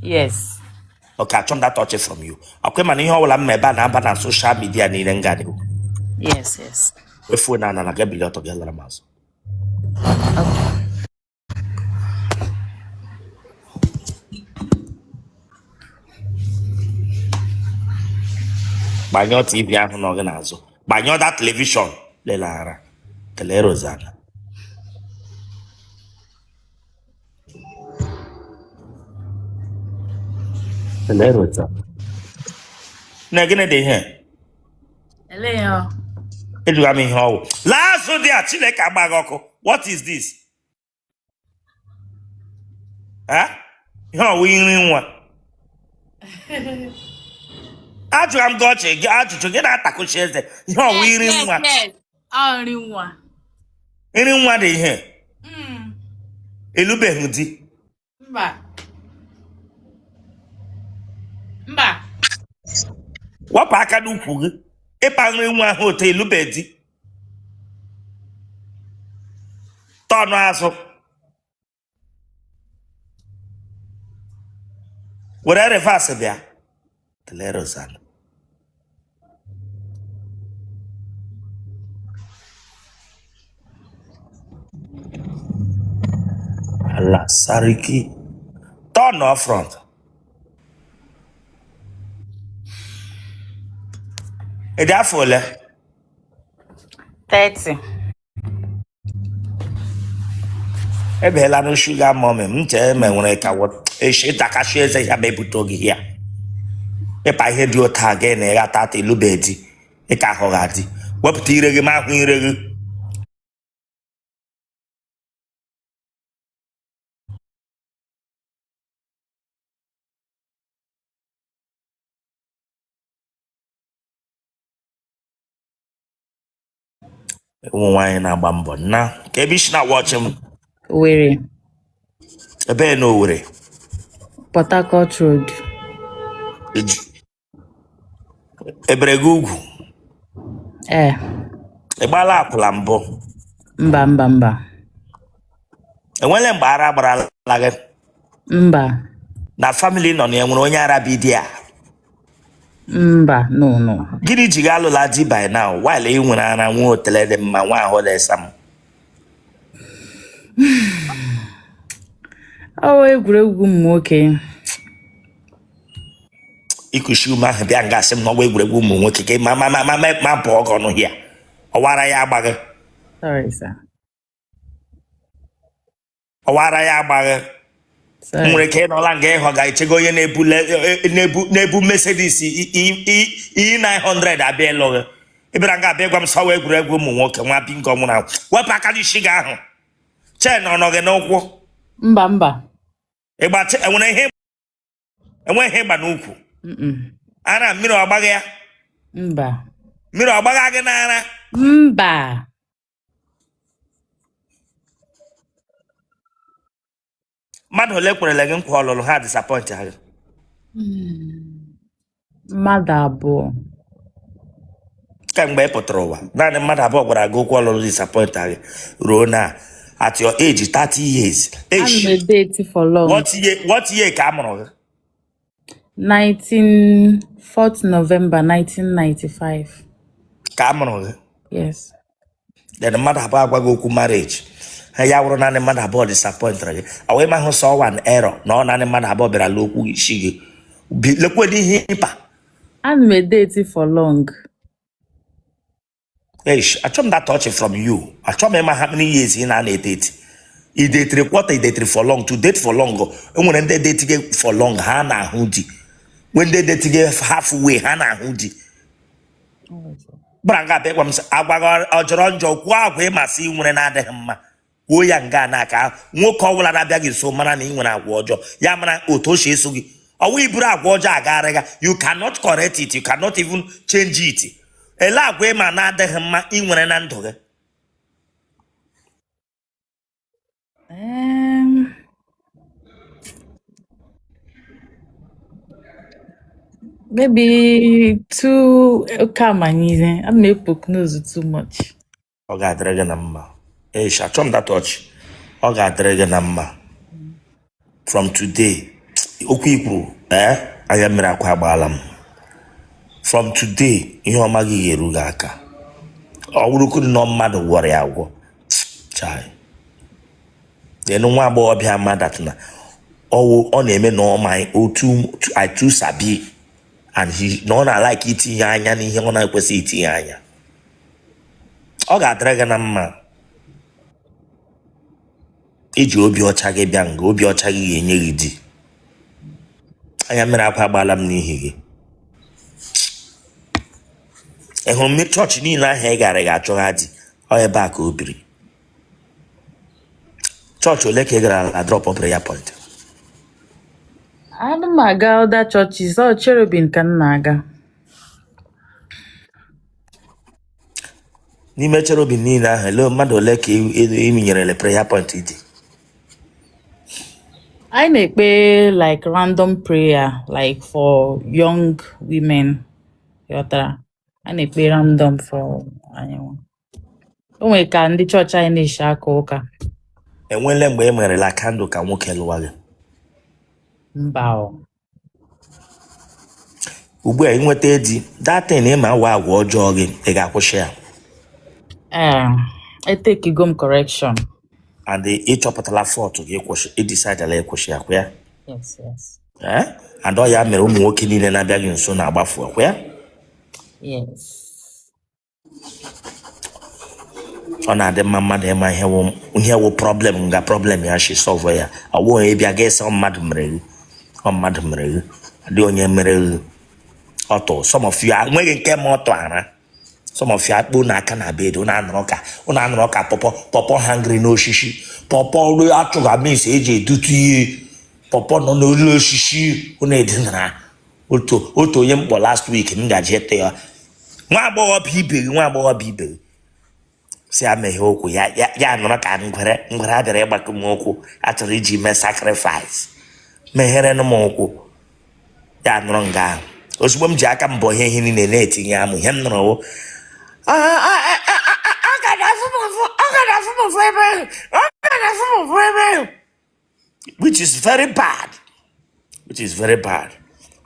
Yes. Okay, achọ m that touch from you. Ọkwa mana ihe ọbụla m ma ebe a na-aba na social media niile m ga n'ihu. Yes. Wefuo na ana na gị bilie ọtọ gị lara m azụ. Okay. Gbanyụọ TV ahụ nọ gị n'azụ. Gbanyụọ that television leleghara. Kelee Rosanna. Kelee Rosanna. Na gịnị dị ihe? Ele ihe ọ? Ejụga m ihe ọwụ. Laa azụ dị a Chineke agba gị ọkụ. What is this? Eh? Ihe ọwụ nri nwa. Ajụga m gị ọchị gị ajụjụ gị na-atakụchi eze. Ihe ọwụ Yes, nri yes, nwa. yes. Ọ nri nwa. Nri nwa dị ihe. Ị lụbeghị di. Mba. Mba. Wapụ aka n'ukwu gị. Ịpa nri nwa ahụ otu ị lụbeghị di. Tọnụ azụ. Were reverse bịa. Kelee Rosanna. Ala Sariki. Turn off front. Ị dị afọ ole? 30. Ebeela na sugar mommy m chee ma enwere ka eshi dakashi eze ya ma ebute oge ya ịpa ihe dị otu a gị na ịghata ata ị lụbe di ị ka ahụ ga di wepụta ire gị ma ahụ ire gị. Ụmụ nwaanyị na-agba mbọ na ka ebe i si na-watch m. Owerri. Ebe na Owerri? Port Harcourt Road. Ebere gị ugwu? Ee. Ị gbaala akwụla mbụ? Mba, mba, mba. Enwele mgbe ara gbarala gị? Mba. Na family nọ na ya nwere onye ara bi di ya? Mba, no, no. Gịnị ji gị alụla di by now while ị nwere ara, nwa otele dị mma, nwa ahụ dị sam? Ọ egwuregwu ụmụ nwoke. Ikushi ume ahụ bịa nga asị m na ọ wụ egwuregwu ụmụ nwoke ka ma ma ma ma ma pụọ gị ọnụ hịa ọwara ya agbaghị. Sorry, sir. Ọwara ya agbaghị. Sorry. Nwere ike ịnọla nga ịhụ ga-echego onye na-ebu na-ebu Mercedes E900 abịa ịlụ gị. Ị bịara nga abịa gwa m sị ọ wụ egwuregwu ụmụ nwoke. Nwa bingo nwụrụ anwụ, wepụ aka n'isi gị ahụ. Chain ọ nọ gị n'ụkwụ? Mba, mba. Ịgba enwere ihe enweghị ịgba n'ukwu? Ara mmiri ọ gbaghị ya? Mba. Mmiri ọ gbagha gị n'ara? Mba. Mmadụ ole kwerele gị nkwa ọlụlụ ha disappoint ha gị? Mmadụ abụọ. Kemgbe ị pụtara ụwa, naanị mmadụ abụọ gwara gị okwu ọlụlụ disappoint gị ruo na at your age 30 years? Ana m edate for long. What year ka a mụrụ gị? 19 4th November 1995. Ka a mụrụ gị? Yes. Then mmadụ abụọ agwa gị okwu marriage ha, ya wụrụ naanị mmadụ abụọ disappointara gị, ọ wee mahụ sọ one error na ọ naanị mmadụ abụọ bịara lụọ okwu isi gị. Lekwedị ihe ịpa. Ana m edate for long. Eish, achọ m that touch from you. Achọ m ịma how many years ị na-ana edate. Ị detiri quarter, ị detiri for long. To date for long, enwere ndị detige for long ha na-ahụ di. Nwee ndị detige halfway ha na-ahụ di. Bara nga abịa gwa m sị, agwa gị ọ jọrọ njọ, kwuo agwa ị masị ị nwere na-adịghị mma. Kwuo ya nga n'aka nwoke ọbụla na-abịa gị nso mara na ị nwere agwa ọjọọ, ya mara otu o si eso gị. Ọwụ iburu agwa ọjọọ agarịga, you cannot correct it, you cannot even change it. Ele agwa ị ma na-adịghị mma ị nwere na ndụ gị? Maybe too oke amamihe. Ana m epoke nose too much. Ọ ga-adịrị gị na mma. Eish, achọ m that touch. Ọ ga-adịrị gị na mma. From today, Okwu i kwuru, ee, anya mmiri akwa agbaala m. From today, ihe ọma gị ga-eru gị aka. Ọ bụrụkwuru na mmadụ gwọrọ ya agwọ, chai, then nwa agbọghọbịa mmadụ na ọwụ ọ na-eme na ọ ma otu I too sabi and he na ọ na-alike itinye anya n'ihe ọ na-ekwesịghị itinye anya. Ọ ga-adịrị gị na mma. Iji obi ọcha gị bịa nga, obi ọcha gị ga-enye gị di. Anya mmiri akwa agbaala m n'ihi gị. Ị hụrụ mmiri chọọchị niile ahụ ị gara, ị ga-achọgha di. Ọ ebe a ka o biri. Chọọchị ole ka ị gara na drop prayer point? Ana m aga other churches, ọ Cherubim ka m na-aga. N'ime Cherubim niile ahụ, ele mmadụ ole ka ị minyerele prayer point dị? Anyị na-ekpe like random prayer, like for young women, ghọtara? A na-ekpe random for anyị nwa. O nwere ka ndị chọọchị anyị na-eshi aka ụka. Enwele mgbe e merela candle ka nwoke lụwa gị? Mba o. Ugbu a ị nweta di, that thing ịma awa agwa ọjọọ gị, ị ga-akwụsị ya? Ee, etekigo m correction. And ị chọpụtala fault gị, kwụsị, ị decidela ịkwụsị ya, kwa ya? Yes. Eh? And ọ ya mere ụmụ nwoke niile na-abịa gị nso na-agbafu, kwa ya? Yes. Ọ na-adị mma mmadụ ịma ihe wụ problem nga problem ya shi solve ya. Ọ bụghị ịbịa ga ịsị mmadụ mere gị, ọ mmadụ mere gị, adị onye mere gị ọtọ. Some of you enweghị nke ma ọtọ ara. Some of you akpụ na aka na bed, unu anọrọ ka pọpọ pọpọ hangiri n'osisi, pọpọ rụ achụga mis eji edutu ihe pọpọ nọ n'olu osisi. Unu edinara otu otu onye mkpọ last week, m gaji ịtụ ya. Nwa agbọghọbịa ibe gị, nwa agbọghọbịa ibe gị si ya meghee okwu ya, ya nọrọ ka ngwere ngwere a bịara ịgbakọ m ụkwụ a chọrọ iji mee sacrifice. Meghere m ụkwụ, ya nọrọ nga ahụ. Ozugbo m ji aka m bọ ihe niile na-etinye amụ, ihe m nọrọ wụ, "Ọ ga na-afụ m ụfụ, ọ ga na-afụ m ụfụ ebe ahụ, ọ ga na-afụ m ụfụ ebe ahụ," which is very bad, which is very bad.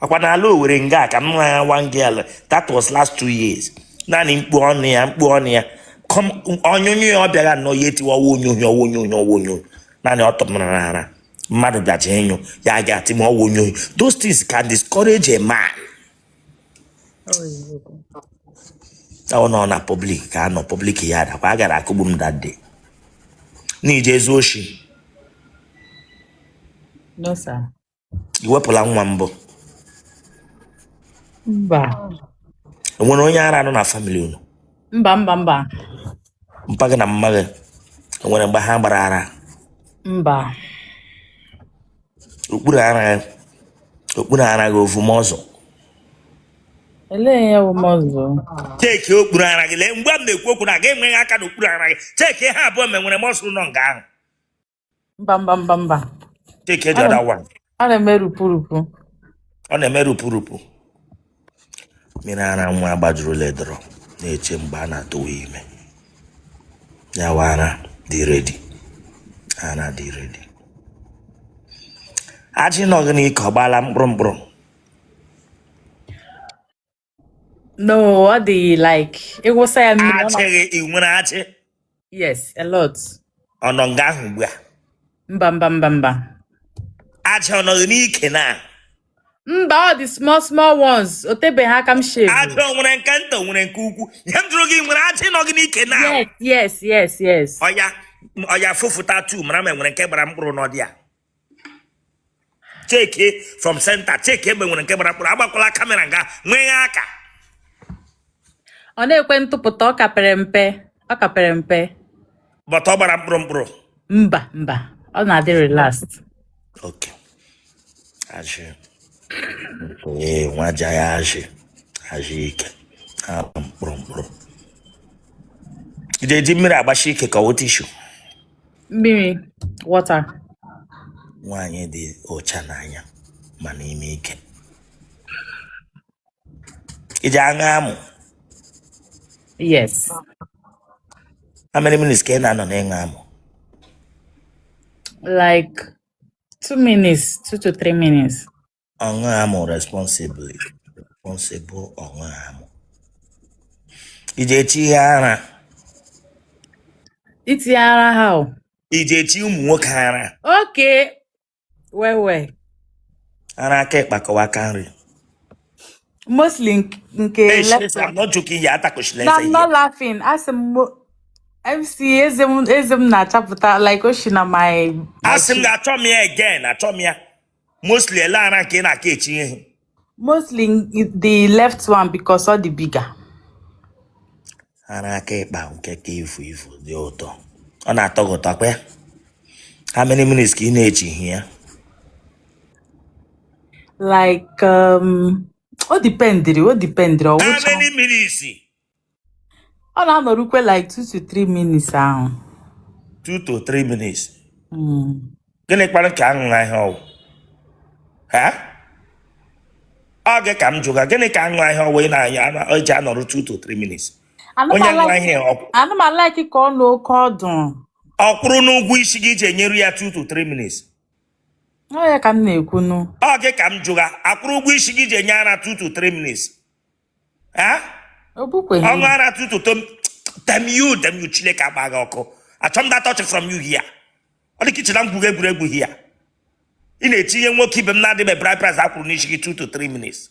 Akwa n'ala Owerri nga ka m nwa one girl, that was last 2 years, naanị mkpu ọnụ ya, mkpu ọnụ ya, ọnyụnyụ ya, ọ bịara nnọọ ya etiwa ọwa onyonyo, ọwa onyonyo, ọwa onyonyo. Naanị ọ tọmara ara mmadụ bịaja ịnyụ ya ga-ati m ọwa onyonyo. Those things can discourage a man. Ọ nọ na public ka a nọ public ya dakwa a gara akụgbu m that day n'ije ezu oshi. No, sir. I wepụla nwa mbụ? Mba. Enwere onye ara nọ na family unu? Mba, mba, mba. Mpa gị na mma gị, enwere mgbe ha gbara ara? Mba. Okpuru ara gị, okpuru ara gị, ofu ọzọ? Elee ya bụ muscle? Cheki okpuru ara gị. Lee, mgbe m na-ekwu okwu na ga enweghị aka n'okpuru ara gị, cheki ha abụọ ma enwere muscle nọ nga ahụ. Mba, mba, mba, mba. Cheki the other one. Ọ na-eme rupu rupu. Ọ na-eme rupu rupu. Mmiri ara nwa gbajurula edoro na-eche mgbe a na-atụwa ime ya wa. Ara dị ready, ara dị ready. Ajị nọ gị n'ike, ọ gbaala mkpụrụ mkpụrụ? No, ọ dị like ịwụsa ya mmiri ọ Achị gị, ị nwere achị? Yes, a lot. Ọ nọ nga ahụ ugbu a? Mba, mba, mba, mba. Achị ọ nọ gị n'ike na? Mba, ọ dị small small ones. O tebeghị aka m shave. Achị o nwere nke nta, o nwere nke ukwu? Ihe m jụrụ gị, nwere achị nọ gị n'ike na? Yes. Ọya, ọya, fụfụta tu mara ma enwere nke gbara mkpụrụ n'ọdị a. Cheke from center, cheke ebe nwere nke gbara mkpụrụ. Agbakwala camera nga nwee aka. Ọ na-ekwe ntụpụta, ọ ka pere mpe. Ọ ka pere mpe. But ọ gbara mkpụrụ mkpụrụ? Mba, mba. Ọ na-adị relaxed. Ok, ajị, ee, nwaja ya, ajị, ajị ike na-agba mkpụrụ mkpụrụ. Ị ga-eji mmiri agbashi ike ka ọ wụ tissue? Mmiri, water. Nwaanyị dị ọcha n'anya ma n'ime ike. Iji aṅụ amụ? Yes. How many minutes ka ị na-anọ n'ịṅụ amụ? Like 2 minutes, 2 to 3 minutes. Ọṅụ amụ responsibly, responsible ọṅụ amụ. Iji echi ihe ara. Itinye ara ha o. Iji echi ụmụ nwoke ara. Okay. Well, well. Ara aka ịkpa ka ọ wụ aka nri. Mostly nke Hey, left. I'm not joking here. Atakwuchila No, eze I'm here. not laughing. Asị m MC eze m na-achapụta like o shi na my Asị m cheek. gị achọ m ya again, achọ m ya. Mostly ele ara nke ị na-aka echi ihe. Mostly the left one because ọ dị bigger. Ara aka ịkpa nke ka ifu ifu dị ụtọ. Ọ na-atọ gị ụtọ kwa ya? How many minutes ka ị na-echi ihe ya? Like o dependịrị ọ How wụcha. many minutes? Ọ na-anọrukwe like 2 to 3 minutes ahụ. 2 to 3 minutes. Gịnị kpara ka aṅụ ihe ọwụ? Ha? Ọ gị ka m jụga, gịnị ka aṅụ ihe ọwụ ị na-anya eji anọrụ 2 to 3 minutes? Onye aṅụ ihe Ana m alike ka ọ nọ oke ọdụ. Ọ kwụrụ n'ụgwọ isi gị iji enyeru ya 2 to 3 minutes? Ọ ya ka m na-ekwunu. Ọ gị ka m jụga, akwụrụ ụgwọ isi gị ji enye ara 2 to 3 minutes? Ha? O bukweghị. Ọṅụ ara 2 to 3, damn you, damn you, Chineke agba gị ọkụ. Achọ m that touch from you here. Ọ dị ka iche na m gwugo egwuregwu here. Ị na-etinye nwoke ibe m na-adịbe bride price akwụrụ n'isi gị 2 to 3 minutes.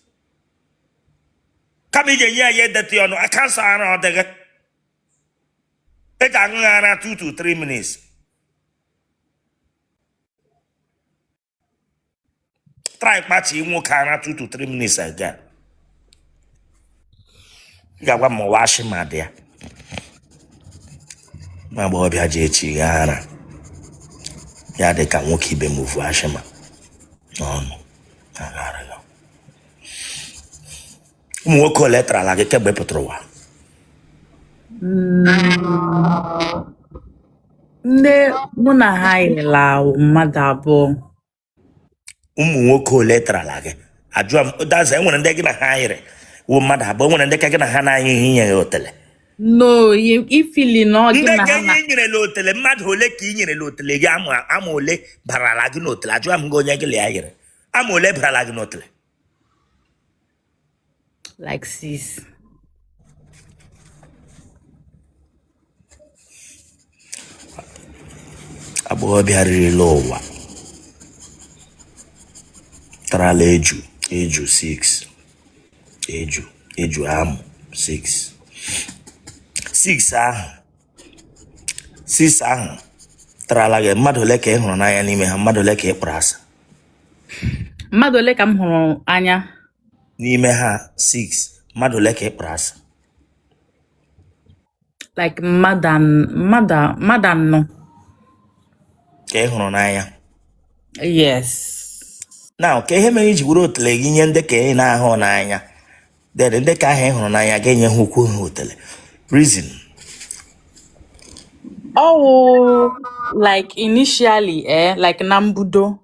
Kama ị ga-enye ya ya edetụ ya ọnụ, aka nsọ ara ọ dịghị. Eji aṅụ ara 2 to 3 minutes. Try kpachi nwoke ara 2 to 3 minutes again. Ị ga-agwa m ụwa ashị ma dị ya. Nwa agbọghọbịa ji echi gha ara ya dị ka nwoke ibe m vu ashịma n'ọnụ agharịla. Ụmụ nwoke ole tarala gị kemgbe ị pụtara ụwa? Ndị mụ na ha yila mmadụ abụọ. Ụmụ nwoke ole tarala gị? Ajụọ m daza, enwere ndị gị na ha yiri wụ mmadụ abụọ, enwere ndị ka gị na ha na-anya ihe inye ya otele. No, ifili na ọ gị Ndị na ka ha na ihe nyerela otele, mmadụ ole ka ị nyerela otele gị? Ama ole barala gị n'otele? Ajụọ m gị onye gị na ya yiri, ama ole barala gị n'otele? Like six. Agbọghọbịa ririla ụwa tarala eju eju 6 eju eju amụ 6 6 ahụ 6 ahụ tarala gị, mmadụ ole ka ị hụrụ n'anya n'ime ha? Mmadụ ole ka ị kpọrọ asị? Mmadụ ole ka m hụrụ anya? N'ime ha 6, mmadụ ole ka ị kpọrọ asị? Like mmadụ anọ. Ka ị hụrụ n'anya? Yes. Na ka ihe mere iji were otele gị nye ndị ka ị na-ahụ n'anya, then ndị ka ahụ ị hụrụ n'anya ga-enye ha ukwu ha otele, reason? Oh, like initially, like na mbudo,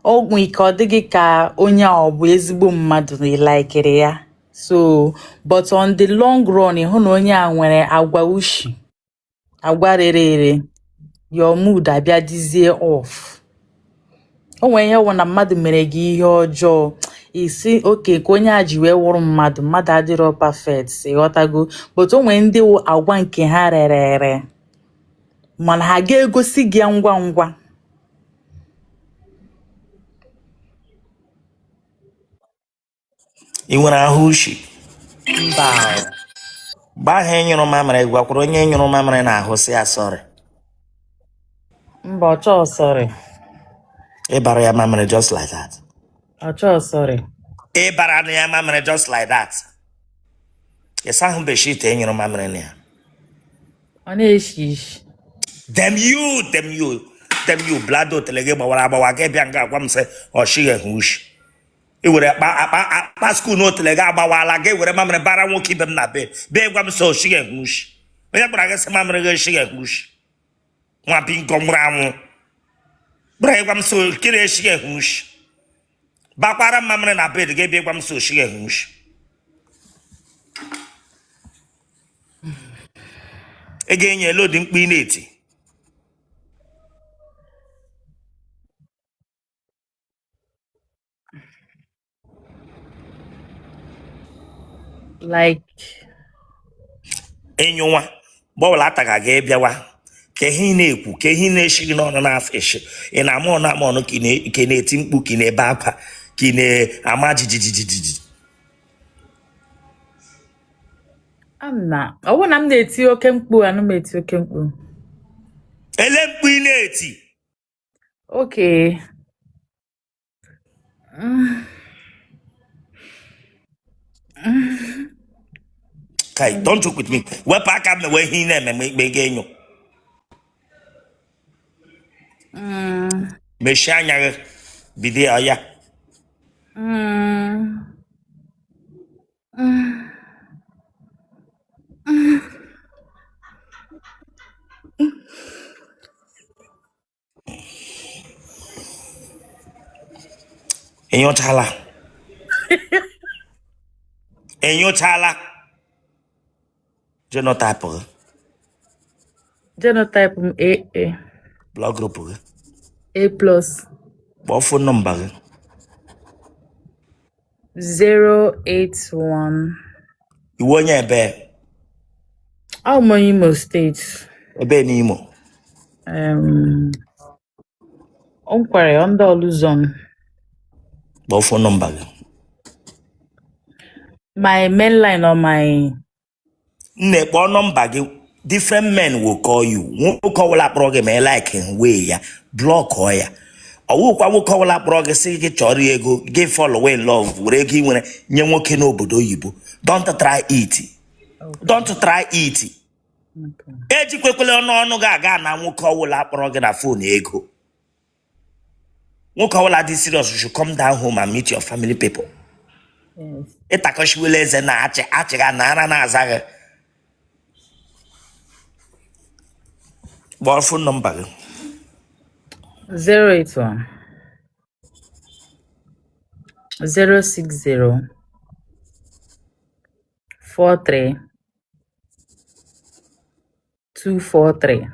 o nwee ike ọ dịghị ka onye a ọ bụ ezigbo mmadụ na ị likere ya. So, but on the long run, ị hụ na onye a nwere agwa ushi, agwa rere ere, your mood abịa dizie off. O nwere ihe wụ na mmadụ mere gị ihe ọjọọ, isi oke ka onye a ji wee wụrụ mmadụ, mmadụ adịrọ perfect, ịghọtago? But o nwere ndị wụ agwa nke ha rere ere, mana ha ga-egosi gị ya ngwa ngwa. Ị nwere ahụ ushi? Mba. Mgbe ahụ ị nyụrụ mamịrị, gwakwara onye nyụrụ mamịrị n'ahụ sị ya sorry? Mba, ọ chọọ sorry. Ị bara ya mamịrị just like that? Ọ chọọ sorry. Ị bara na ya mamịrị just like that? Ị sahụ bedsheet ị nyụrụ mamịrị na ya? Ọ na-eshi ishi. Damn you, damn you, damn you. Bladder otele gị gbawara agbawa, gị bịa nga agwa m sị ọ shighi ehụ ushi. I were akpa school na otele gị agbawala, gị were mamịrị bara nwoke ibe m na bed, bịa gwa m sị ọ shighi ehụ ushi. Onye gwara gị sị mamịrị gị eshighi ehụ ushi? Nwa bingo nwụrụ anwụ bụrụ ịgwa m sị kiri eshighi ehụ ushi, bakwara m mamịrị na bed, gị bịa gwa m sị oshighi ehụ ushi. Ị ga-enye lodi mkpu ị na-eti. Like Ị nyụwa mgbe ọbụla ataga gị bịawa ka ihe ị na-ekwu ka ihe ị na-eshi gị n'ọnụ na-afụ eshi ị na-ama ọnụ ama ọnụ ka ị na-eti mkpu ka ị na-ebe akwa ka ị na-ama jijijijiji. Am na ọ bụrụ na m na-eti oke mkpu, ana m eti oke mkpu. Ele mkpu ị na-eti? Okay. Kai, don't joke with me. Wepụ aka mewe ihe ị na-eme ma ikpe gị enyo. Mechie anya gị bido ya ya. Ị nyụchala? Ị nyụchala? Genotype gị? Genotype m AA. Blood group gị? A plus. Kpọọ phone number gị. 081. Ị wụ onye ebe? Awụ m onye Imo State. Ebe n'Imo? Nkwere under Orlu zone. Kpọọ phone number gị. My main line or my Nne, kpọọ number gị. Different men will call you. Nwoke ọbụla kpọrọ gị ma ị like wee ya blockụọ ya. Ọwụkwa nwoke ọbụla kpọrọ gị sị gị chọrọ ya ego gị fall in love were ego ị nwere nye nwoke n'obodo oyibo. Don't try it. Don't try it. Ejikwekwele ọnụ ọnụ gị aga na nwoke ọbụla kpọrọ gị na phone ego. Nwoke ọbụla dị serious should come down home and meet your family people. Ịtakọchiwele eze na achị achịga na ara na-aza gị. Kpọọ phone number gị. 081 060 43 243.